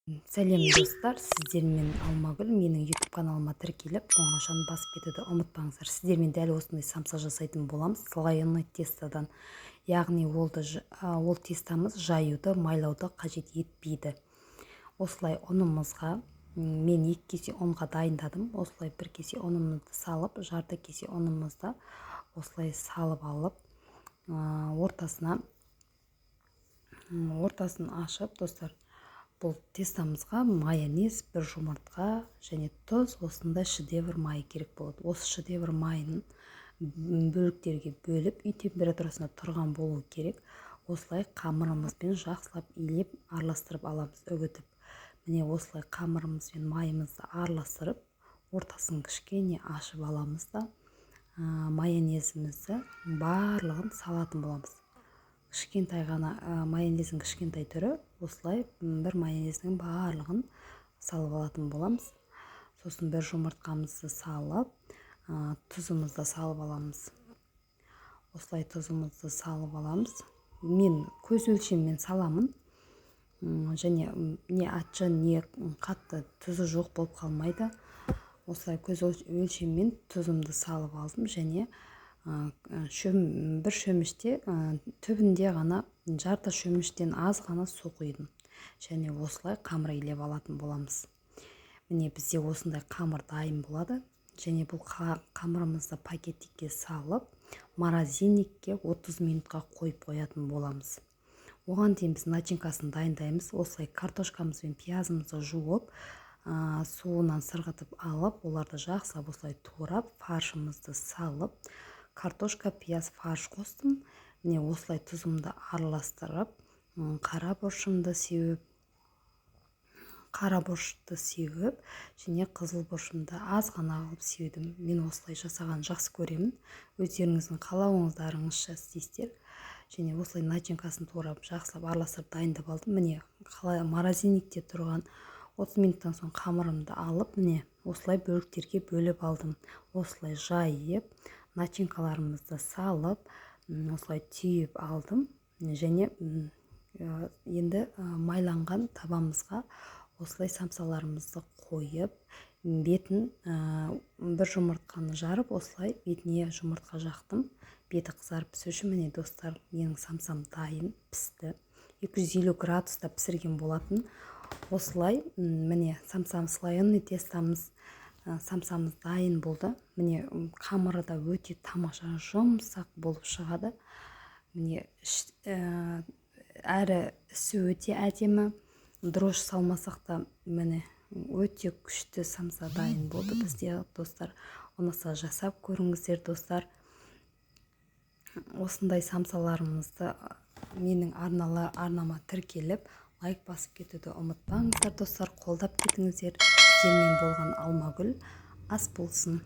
Сәлем, достар! Сіздермен Алмагүл. Менің YouTube каналыма тіркеліп, қоңыраушаны басып кетуді ұмытпаңыздар. Сіздермен дәл осындай самса жасайтын боламыз слоеный тестодан, яғни ол тестомыз жаюды, майлауды қажет етпейді. Осылай ұнымызға, мен 2 кесе ұнға дайындадым. Осылай 1 кесе ұнымызды салып, жарты кесе ұнымызды осылай салып алып, ортасына, ортасын ашып, достар, бұл тестомызға майонез, бір жұмыртқа және тұз, осындай Шедевр майы керек болады. Осы Шедевр майын бөліктерге бөліп, үй температурасында тұрған болу керек. Осылай қамырымызбен жақсылап илеп, араластырып аламыз, үгітіп. Міне, осылай қамырымыз бен майымызды араластырып, ортасын кішкене ашып аламыз да, майонезімізді барлығын салатын боламыз. Кішкентай ғана майонездің кішкентай түрі. Осылай бір майонездің барлығын салып алатын боламыз. Сосын бір жұмыртқамызды салып, тұзымызды салып аламыз. Осылай тұзымызды салып аламыз. Мен көз өлшеммен саламын және не ащы, не қатты тұзы жоқ болып қалмайды. Осылай көз өлшеммен тұзымды салып алдым және бір шөміште, түбінде ғана, жарты шөміштен аз ғана су құйдым және осылай қамыр илеп алатын боламыз. Міне, бізде осындай қамыр дайын болады. Және бұл қамырымызды пакетикке салып, морозильникке 30 минутқа қойып қоятын боламыз. Оған дейін біз начинкасын дайындаймыз. Осылай картошкамыз бен пиязымызды жуып, суынан сырғытып алып, оларды жақсылап осылай турап, фаршымызды салып, картошка, пияз, фарш қостым. Міне, осылай тұзымды араластырып, қара бұрышты сеуіп және қызыл бұрышымды аз ғана қылып сеудім. Мен осылай жасаған жақсы көремін, өздеріңіздің қалауыңыздарыңызша істейсіздер. Және осылай начинкасын турап, жақсылап араластырып, дайындап алдым. Міне, қалай морозильникте тұрған 30 минуттан соң қамырымды алып, міне, осылай бөліктерге бөліп алдым. Осылай жайып, начинкаларымызды салып, осылай түйіп алдым. Және енді майланған табамызға осылай самсаларымызды қойып, бетін, бір жұмыртқаны жарып, осылай бетіне жұмыртқа жақтым, беті қызарып пісу үшін. Міне, достар, менің самсам дайын, пісті. 250 градуста пісірген болатын. Осылай, міне, самсам, слоеный тестомыз, самсамыз дайын болды. Міне, қамыры да өте тамаша, жұмсақ болып шығады. Міне, әрі ісі өте әдемі, дрожжи салмасақ та, міне, өте күшті самса дайын болды бізде. Достар, ұнаса, жасап көріңіздер. Достар, осындай самсаларымызды менің арнама тіркеліп, лайк басып кетуді ұмытпаңыздар. Достар, қолдап кетіңіздер. Сіздермен болған Алмагүл. Ас болсын!